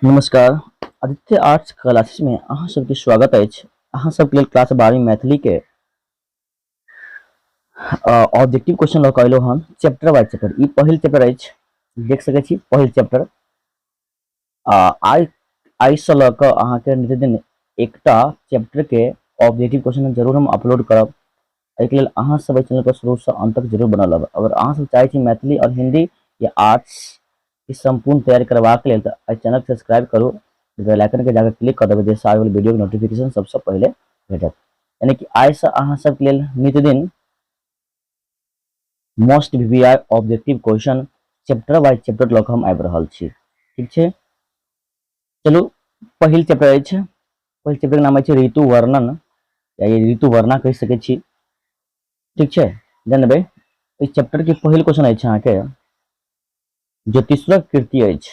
नमस्कार, Aditya arts classes में अहाँ सबके स्वागत अछि। अहाँ सबके लेल क्लास 12वीं मैथिली के ऑब्जेक्टिव क्वेश्चन लऽ कऽ अयलहुँ हन चैप्टर बाय चैप्टर। ई पहिल चैप्टर अछि, देख सकै छी पहिल चैप्टर। आइ आइसँ लऽ कऽ अहाँके नित्यदिन एकटा चैप्टर के ऑब्जेक्टिव क्वेश्चन जरूर हम अपलोड करब। एहिके लेल अहाँ सब एहि चैनल पर शुरूसँ अंत तक जरूर बनल रहब। अगर अहाँ सब चाहै छी मैथिली आओर हिंदी या आर्ट्स ई सम्पूर्ण तैयारी करबाक लेल तऽ एहि चैनलके सब्सक्राइब करू, बेल आइकनके जाकर क्लिक कऽ देबै, जाहिसँ आबै वाला वीडियोके नोटिफिकेशन सबसँ पहिले भेटत। यानी कि आइसँ अहाँ सबके लेल नित्यदिन most VVI objective question chapter by chapter लऽ कऽ हम आबि रहल छी। ठीक छै, चलू पहिल चैप्टर अछि। पहिल चैप्टर के नाम अछि ऋतु वर्णन या ऋतु वर्णा कहि सकै छी। ठीक छै, जानबै एहि चैप्टर के पहिल क्वेश्चन अछि अहाँके ज्योतिश्वरक कृति अछि।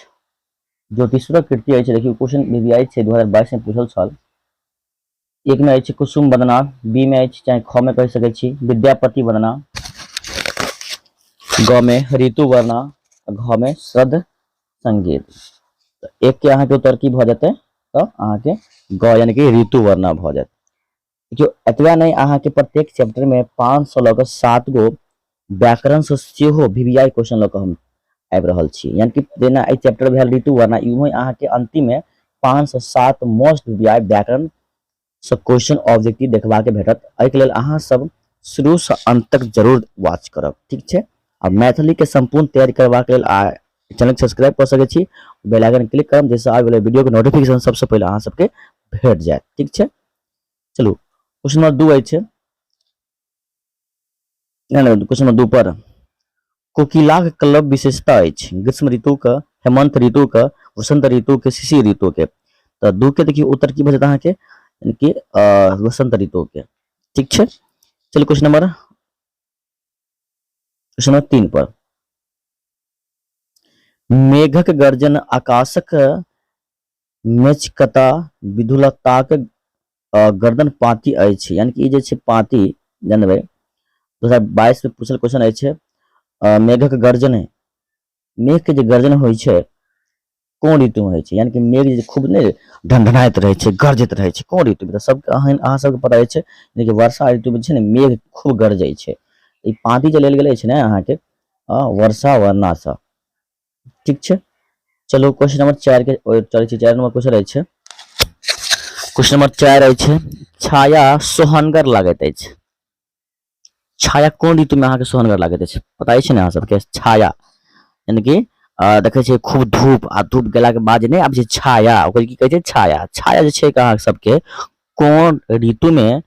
ज्योतिश्वरक कृति अछि, देखियौ क्वेश्चन वीवीआई छै 2022 में पूछल छल। एक में अछि कुसुम वंदना, बी में अछि चाहे ख में कहि सकै छी विद्यापति वंदना, ग में ऋतु वर्णा, घ में श्रद्ध संगीत। तऽ एक के अहाँके उत्तर की भऽ जेतै, तऽ अहाँके ग यानी कि ऋतु वर्णा भऽ जायत। देखियौ एतबा नहि, अहाँके प्रत्येक चैप्टर में 5 लऽ कऽ 7 गो व्याकरण से सेहो वीवीआई क्वेश्चन लऽ कऽ हम आबि रहल छी। यानी कि जेना एहि चैप्टर भेल ऋतु वर्णा, इहो अहाँके अंतिम में 5 से 7 मोस्ट वीवीआई व्याकरण से क्वेश्चन ऑब्जेक्टिव देखबाके भेटत। एहिके लेल अहाँ सब शुरू से अंत तक जरूर वॉच करब। ठीक छै, आ मैथिली के संपूर्ण तैयारी करबाक लेल आ चैनल सब्सक्राइब कऽ सकै छी, बेल आइकन क्लिक करब, जाहिसँ आबै वाला वीडियो के नोटिफिकेशन सबसँ पहिले अहाँ सबके भेट जायत। ठीक छै, चलू क्वेश्चन नंबर 2 अछि। नहि, क्वेश्चन नंबर 2 पर कोकिलाक क्लब विशेषता अछि ग्रीष्म ऋतु के, हेमंत ऋतु के, वसंत ऋतु के, शिशिर ऋतु के। तऽ 2 के देखियौ उत्तर की भऽ जायत अहाँके, यानी कि वसंत ऋतु के। ठीक छै, चलू क्वेश्चन नंबर 3 पर मेघक गर्जन आकाशक मेचकता विदुलताक गर्दन पाती अछि। यानी कि ई जे छै पाती जानबै 2022 में पूछल क्वेश्चन अछि। मेघक गर्जन, मेघ के जे गर्जन होइ छै कोन ऋतु में होइ छै? यानी कि मेघ जे खूब नहि ढनढनाइत रहै छै, गरजैत रहै छै, कोन ऋतु में? तऽ सबके अहाँ सबके पता अछि, यानी कि वर्षा ऋतु में छै ने मेघ खूब गरजै छै। ई पाती जे लेल गेल अछि ने अहाँके वर्षा वर्णा सँ। ठीक छै, चलू क्वेश्चन नंबर 4 के चलै छी। 4 नंबर क्वेश्चन अछि। क्वेश्चन नंबर 4 अछि, छाया सोहनगर लागैत अछि। छाया कोन ऋतु में अहाँके सोहनगर लागैत अछि? पता अछि ने अहाँ सबके? छाया यानी कि देखै छियै खूब धूप, आ धूप गेलाके बाद जे नहि आबै छै छाया, ओकर की कहै छै? छाया। छाया जे छै अहाँ सबके कोन ऋतु में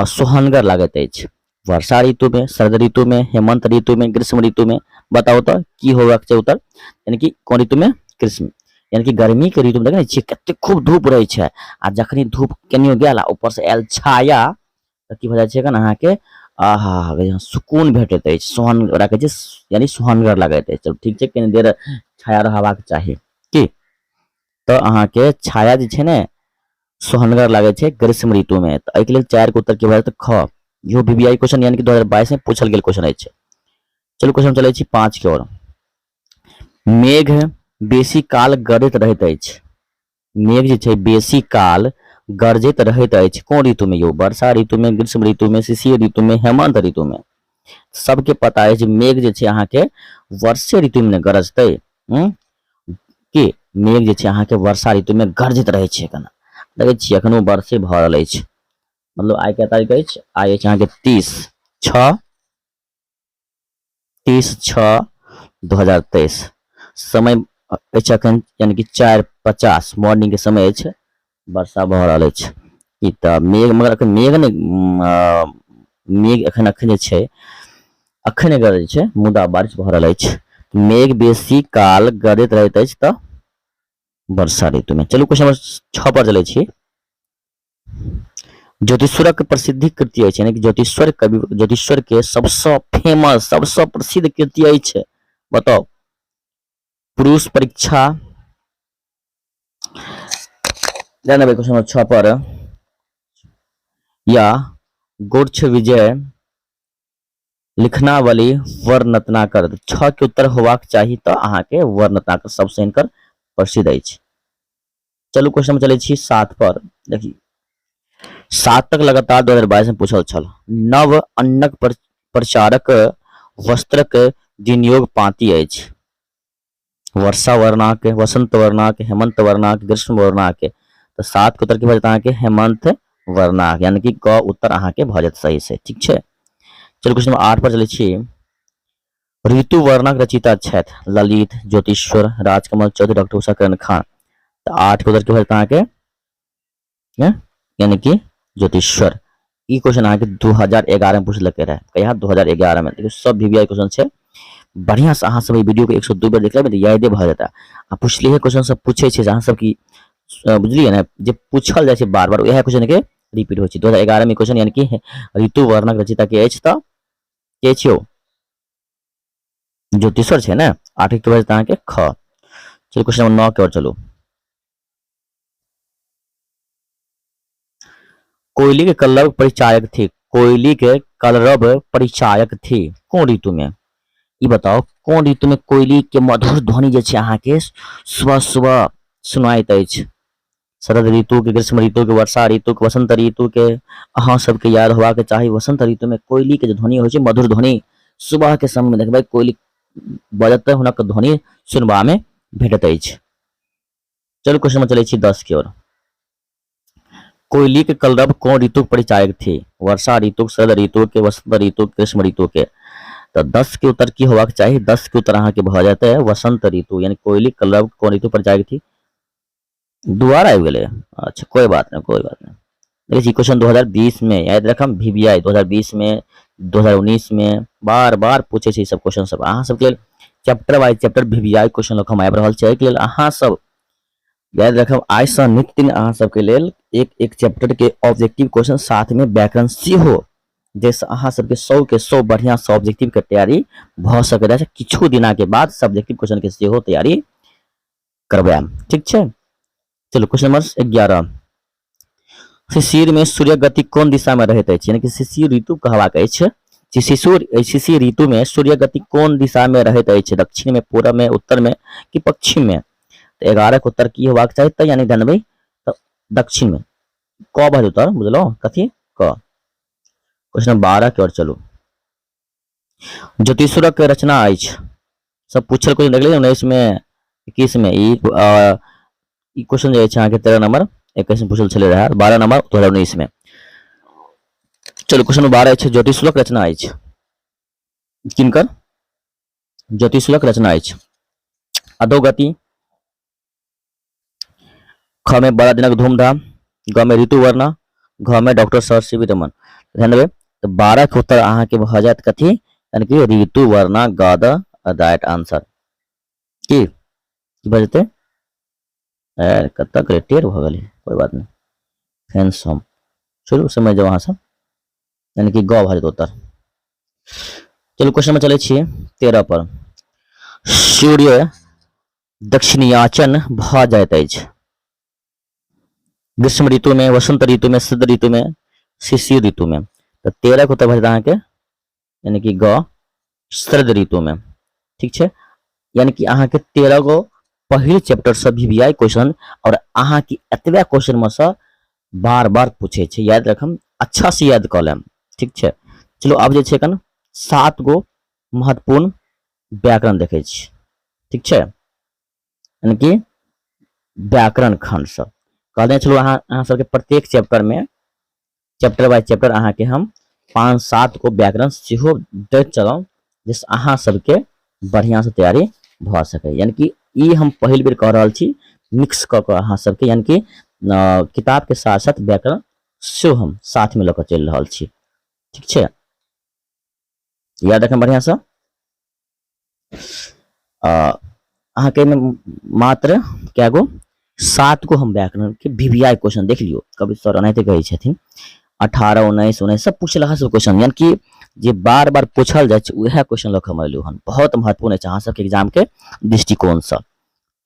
सोहनगर लागैत अछि? वर्षा ऋतु में, शरद ऋतु में, हेमंत ऋतु में, ग्रीष्म ऋतु में। बताउ तऽ की होबाक छै उत्तर? यानी कि कोन ऋतु में? ग्रीष्म, यानी कि गर्मी के ऋतु में देखै छियै कते खूब धूप रहै छै, आ जखनी धूप कनियो गेल आ ऊपर से आयल छाया, तऽ की भऽ जाइ छै एखन अहाँके आहा सुकून भेटैत अछि, सोहन ओकरा कहै छै, यानी सोहनगर लगैत अछि। चलू ठीक छै, कनी देर छाया रहबाक चाही की, तऽ अहाँके छाया जे छै ने सोहनगर लागै छै ग्रीष्म ऋतु में। तऽ एहिके लेल 4 के उत्तर की भऽ जायत? ख। इहो वीवीआई क्वेश्चन यानी कि 2022 में पूछल गेल क्वेश्चन अछि। चलू क्वेश्चन चलै छी 5 के ओर। मेघ बेसी काल गरजैत रहैत अछि। मेघ जे छै बेसी काल गरजैत रहैत अछि कोन ऋतु में यौ? वर्षा ऋतु में, ग्रीष्म ऋतु में, शिशिर ऋतु में, हेमंत ऋतु में। सबके पता अछि मेघ जे छै अहाँके वर्षे ऋतु में ने गरजतै। की मेघ जे छै अहाँके वर्षा ऋतु में गरजैत रहै छै। एखन देखै छियै एखनो वर्षे भऽ रहल अछि। मतलब आइ के तारीख अछि? आइ अछि अहाँके 30/6, 30/6/2023 समय अछि अखन, यानी कि 4:50 मॉर्निंग के समय अछि, वर्षा भऽ रहल अछि। ई तऽ मेघ, मगर अखन मेघ नहि, मेघ एखन अखन जे छै अखन नहि गरजै छै, मुदा बारिश भऽ रहल अछि। मेघ बेसी काल गरजैत रहैत अछि तऽ वर्षा ऋतु में। चलू क्वेश्चन नंबर 6 पर चलै छी। ज्योतिश्वरक प्रसिद्धि कृति अछि, यानी कि ज्योतिश्वर कवि ज्योतिश्वर के सबसँ फेमस सबसँ प्रसिद्ध कृति अछि, बताउ। पुरुष परीक्षा जानबै क्वेश्चन नंबर 6 पर, या गोर्छ विजय, लिखनावली, वर्णरत्नाकर। 6 के उत्तर होबाक चाही तऽ अहाँके वर्णरत्नाकर सबसँ हिनकर प्रसिद्ध अछि। चलू क्वेश्चन में चलै छी 7 पर। देखी 7 तक लगातार 2022 में पूछल छल। नव अन्नक प्रचारक वस्त्रक विनियोग पाँति अछि। वर्षा वर्णाक, वसंत वर्णाक, हेमंत वर्णाक, ग्रीष्म वर्णाक। तऽ 7 के उत्तर की भऽ जेतै अहाँके हेमंत वर्णाक, यानी कि क उत्तर अहाँके भऽ जायत सही से। ठीक छै, चलू क्वेश्चन नंबर 8 पर चलै छी। ऋतु वर्णक रचयिता छथि ललित, ज्योतिश्वर, राजकमल चौधरी, डॉक्टर उषा किरण खान। तऽ 8 के उत्तर की भऽ जेतै अहाँके यानी कि ज्योतिश्वर। ई क्वेश्चन अहाँके 2011 में पूछलकै रहे। कहिया? 2011 में। देखियौ सब वीवीआई क्वेश्चन छै। बढ़िया से अहाँ सब ई वीडियो के 102 बेर देख लेबै तऽ यादे भऽ जेतै। आ पुछलिहे क्वेश्चन सब पूछै छै जे अहाँ सब की बुझलियै ने, जे पूछल जाइ छै बार बार उएह क्वेश्चन के रिपीट होइ छै। 2011 में क्वेश्चन यानी कि ऋतु वर्णक रचयिता के अछि तऽ के छियौ? ज्योतिश्वर छै ने। 8 के भऽ जेतै अहाँके ख। चलू क्वेश्चन नंबर 9 के ओर चलू। कोयली के कलरव परिचायक थी। कोयली के कलरव परिचायक थी कोन ऋतु में? ई बताओ कोन ऋतु में कोयली के मधुर ध्वनि जे छै अहाँके सुबह सुबह सुनाइत अछि? शरद ऋतु के, ग्रीष्म ऋतु के, वर्षा ऋतु के, वसंत ऋतु के। अहाँ सबके याद होबाक चाही वसंत ऋतु में कोयली के जे ध्वनि होइ छै मधुर ध्वनि, सुबह के समय में देखबै कोयली बजत हुनक ध्वनि सुनबा में भेटैत अछि। चलू क्वेश्चन में चलै छी 10 की ओर। कोयली के कलरव कोन ऋतु के परिचायक थी? वर्षा ऋतु, शरद ऋतु के, वसंत ऋतु, ग्रीष्म ऋतु के। तो 10 के उत्तर की होबाक चाही? 10 के उत्तर अहाँ के भऽ जेतै वसंत ऋतु, यानी कोयली कलरव कोन ऋतु परिचायक थी? दुबारा आबि गेलै। अच्छा कोई बात नहीं, कोई बात नहीं। देखै छी क्वेश्चन 2020 में याद रखम, वीवीआई 2020 में, 2019 में बार बार पूछे छै ई सब क्वेश्चन सब। अहाँ सबके लेल chapter by chapter VVI question लऽ कऽ हम आबि रहल छी। एहिके लेल अहाँ सब याद रखब आइसँ नित्य दिन अहाँ सबके लेल एक एक चैप्टर के ऑब्जेक्टिव क्वेश्चन साथ में व्याकरण सेहो, जाहिसँ अहाँ सबके 100 के 100 बढ़िआँ से ऑब्जेक्टिव के तैयारी भऽ सकैत अछि। किछु दिना के बाद सब्जेक्टिव क्वेश्चन के सेहो तैयारी करवायब। ठीक छै, चलू क्वेश्चन नंबर 11। शिशिर में सूर्य गति कोन दिशा में रहैत अछि? यानी कि शिशिर ऋतु कहबाक अछि। शिशिर शिशिर ऋतु में सूर्य गति कोन दिशा में रहैत अछि? दक्षिण में, पूरब में, उत्तर में कि पश्चिम में? तऽ 11 के उत्तर की होबाक चाही? तऽ यानी जानबै तऽ दक्षिण में क भऽ उत्तर, बुझलहुँ कथी क। क्वेश्चन नंबर 12 के ओर चलू। ज्योतिश्वरक रचना अछि। सब पूछल क्वेश्चन देखलियै 19 में, 21 में। ई ई क्वेश्चन जे अछि अहाँके 13 नंबर 21 में पूछल छलै रहए, 12 नंबर 2019 में। चलू क्वेश्चन नंबर 12 अछि ज्योतिश्वरक रचना अछि। किनकर ज्योतिश्वरक रचना अछि? अधोगति, ख में बड़ा दिनक धूमधाम, ग में ऋतु वर्णा, घ में doctor sir C V Raman. ध्यान देबै तऽ 12 के उत्तर अहाँके भऽ जायत कथी? यानी कि ऋतु वर्णा, ग द राइट आंसर। की की भऽ जेतै? कतऽ गेलै? टेढ़ भऽ गेलै, कोइ बात नहि, फेन हम चलू समझ जाउ अहाँ सब, यानी कि ग भऽ जेतै उत्तर। चलू क्वेश्चन में चलै छी 13 पर। सूर्य दक्षिणायाचन भऽ जाइत अछि ग्रीष्म ऋतु में, वसंत ऋतु में, शरद ऋतु में, शिशिर ऋतु में। तऽ 13 के उत्तर भऽ जेतै अहाँके यानी कि ग शरद ऋतु में। ठीक छै, यानी कि अहाँके 13 गो पहिल चैप्टर से वीवीआई क्वेश्चन और अहाँके एतबे क्वेश्चन में से बार बार पूछे छै। याद रखम, अच्छा से याद कऽ लेम। ठीक छै, चलो आब जे छै एखन 7 गो महत्वपूर्ण व्याकरण देखै छी। ठीक छै, यानी कि व्याकरण खंड सब कहने छलहुँ अहाँ अहाँ सबके प्रत्येक चैप्टर में चैप्टर बाय चैप्टर अहाँके हम 5-7 गो व्याकरण सेहो दैत चलहुँ, जाहिसँ अहाँ सबके बढ़िआँसँ तैयारी भऽ सकै। यानी कि ई हम पहिल बेर कऽ रहल छी मिक्स कऽ कऽ अहाँ सबके, यानी कि किताबके साथ साथ व्याकरण सेहो हम साथमे लऽ कऽ चलि रहल छी। ठीक छै, याद रखब बढ़िआँसँ। अहाँके एहिमे मात्र कए गो 7 गो हम व्याकरण के वीवीआई क्वेश्चन देख लियौ। कवि सर एनाहिते कहै छथिन 18 19 19 सब पूछलहा सब क्वेश्चन, यानी कि जे बार बार पूछल जाइ छै उएह क्वेश्चन लऽ कऽ हम एलहुँ हन। बहुत महत्वपूर्ण अछि अहाँ सबके एग्जाम के दृष्टिकोणसँ।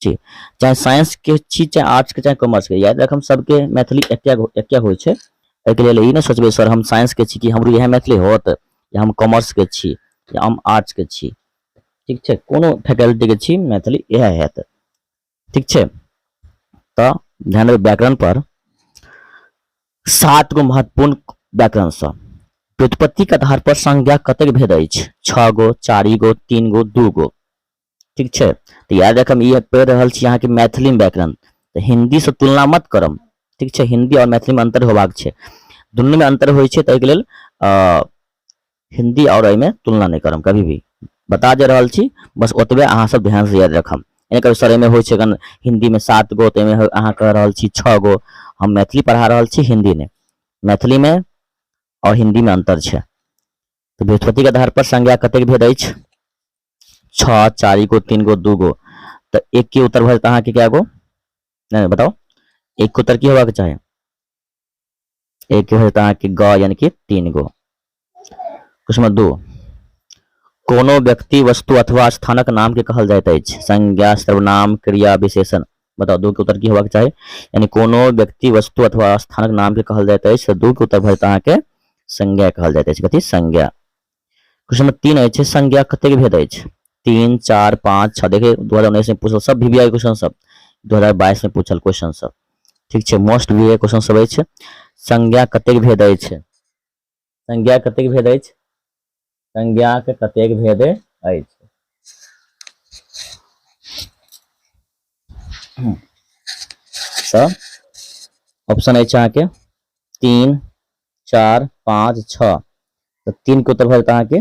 ठीक, चाहे साइंस के छी, चाहे आर्ट्स के, चाहे कॉमर्स के, याद रखम सबके मैथिली एके एके होइ छै। एहिके लेल ई नहि सोचबै सर हम साइंस के छी कि हमरो इएह मैथिली होत, या हम कॉमर्स के छी, या हम आर्ट्स के छी। ठीक छै, कोनो फैकल्टी के छी मैथिली इएह हेत। ठीक छै, तऽ ध्यान देबै व्याकरण पर 7 गो महत्वपूर्ण व्याकरण सँ व्युत्पत्ति के आधार पर संज्ञा कतेक भेद अछि? 6 गो, 4 गो, 3 गो, 2 गो। ठीक छै, तऽ याद राखब ई पढ़ि रहल छी अहाँके मैथिली मे व्याकरण, तऽ हिंदी से तुलना मत करब। ठीक छै, हिंदी और मैथिली मे अंतर होबाक छै, दुनू मे अंतर होइ छै, ताहिके लेल हिंदी और एहिमे तुलना नहि करब कभी भी। बता जे रहल छी बस ओतबे अहाँ सब ध्यान से याद रखब। एना कभी सर एहिमे होइ छै हिंदी मे 7 गो, तऽ एहिमे अहाँ कह रहल छी 6 गो। हम मैथिली पढ़ा रहल छी, हिंदी नहि। मैथिली मे और हिंदी मे अंतर छै। तऽ बृहस्पति के आधार पर संज्ञा कतेक भेद अछि? 6, 4 गो, 3 गो, 2 गो। तऽ एक के उत्तर भऽ जेतै अहाँके कए गो? नहि बताउ, एक के उत्तर की होबाक चाही? एक के हो जेतै अहाँके ग, यानी कि 3 गो। क्वेश्चन नंबर 2, कोनो व्यक्ति, वस्तु अथवा स्थानक नाम के कहल जाइत अछि? संज्ञा, सर्वनाम, क्रिया, विशेषण। बताउ 2 के उत्तर की होबाक चाही? यानी कोनो व्यक्ति, वस्तु अथवा स्थानक नाम के कहल जाइत अछि, तऽ 2 के उत्तर भऽ जेतै अहाँके संज्ञा कहल जाइत अछि। कथी? संज्ञा। क्वेश्चन नंबर 3 अछि, संज्ञा कतेक भेद अछि? 3, 4, 5, 6। देखिए 2019 में पूछल सब VVI question सब, 2022 में पूछल क्वेश्चन सब। ठीक छै, मोस्ट VVI question सब अछि। संज्ञा कतेक भेद अछि? संज्ञा कतेक भेद अछि? संज्ञा के कतेक भेद अछि? तऽ ऑप्शन अछि अहाँके 3, 4, 5, 6। तऽ 3 के उत्तर भऽ जेतै अहाँके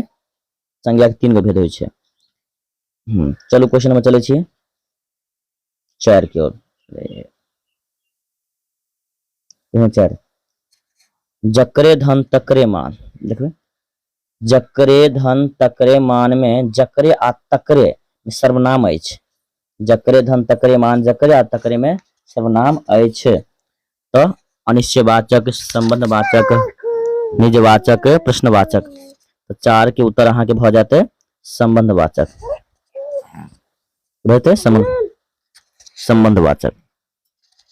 संज्ञा के 3 गो भेद होइ छै। चलू क्वेश्चन नंबर चलै छी 4 के ओर। 4, जकरे धन तकरे मान। देखबै, जकरे धन तकरे मान में जकरे आ तकरे सर्वनाम अछि। जकरे धन तकरे मान, जकरे आ तकरे में सर्वनाम अछि। तऽ अनिश्चयवाचक, संबंधवाचक, निजवाचक, प्रश्नवाचक। तऽ 4 के उत्तर अहाँके भऽ जाते संबंधवाचक, भऽ जेतै संबंधवाचक।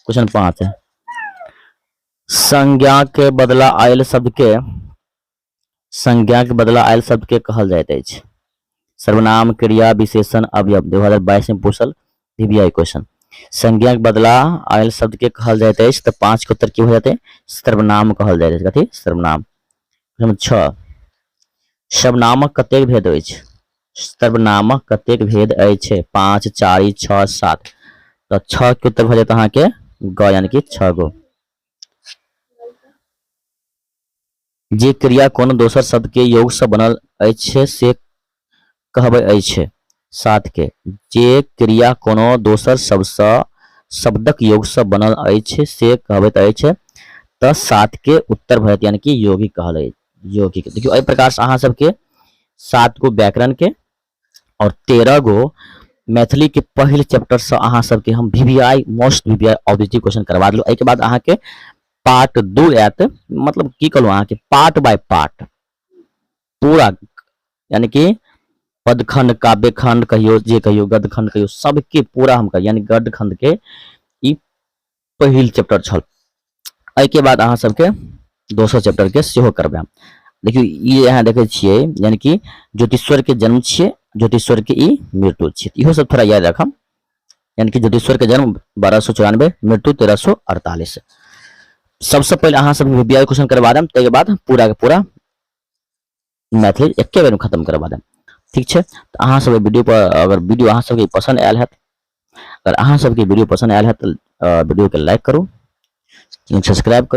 क्वेश्चन 5 है, संज्ञा के बदला आयल शब्द के, संज्ञा के बदला आयल शब्द के कहल जाइत अछि? सर्वनाम, क्रिया, विशेषण, अवयव। 2022 में पूछल VVI question. संज्ञा के बदला आयल शब्द के कहल जाइत अछि, तऽ 5 के उत्तर की हो जाते? सर्वनाम कहल जाइत अछि। कथी? सर्वनाम। नंबर 6, सर्वनामक कतेक भेद अछि? सर्वनामक कतेक भेद अछि? 5, 4, 6, 7। तऽ 6 के उत्तर भऽ जायत अहाँके ग, यानी कि 6 गो। जे क्रिया कोनो दोसर शब्द के योग से बनल अछि से कहबै अछि? 7 के, जे क्रिया कोनो दोसर शब्द सँ शब्दक योग से बनल अछि से कहबैत अछि, तऽ 7 के उत्तर भऽ जायत, यानी कि यौगिक कहल अछि, यौगिक। देखियौ एहि प्रकार से अहाँ सबके 7 गो व्याकरण के और 13 गो मैथिली के पहिल चैप्टर से अहाँ सबके हम VVI, most VVI objective question करवा देलहुँ। एहिके बाद अहाँके पार्ट 2 आयत, मतलब की कहलहुँ अहाँके पार्ट बाय पार्ट पूरा, यानी कि पदखंड, काव्यखंड कहियो, जे कहियो, गद्यखंड कहियो, सबके पूरा हम कहियो, यानी गद्यखंड के ई पहिल चैप्टर छल। एहिके बाद अहाँ सबके दोसर चैप्टर के सेहो करबै हम। देखियौ ई अहाँ देखै छियै, यानी कि ज्योतिश्वर के जन्म छियै, ज्योतिश्वर के ई मृत्यु छियै, इहो सब थोड़ा याद रखब। यानी कि ज्योतिश्वर के जन्म 1294, मृत्यु 1348। सबसे पहिले अहाँ सब VVI question करवा देम, ताहिके बाद पूरा के पूरा मैथिली एके बेर में खत्म करवा देम। ठीक छै, तऽ अहाँ सब वीडियो पर अगर वीडियो अहाँ सबके पसंद आयल हैत, अगर अहाँ सबके वीडियो पसंद आयल हैत तऽ वीडियो के लाइक करू, सब्सक्राइब करू।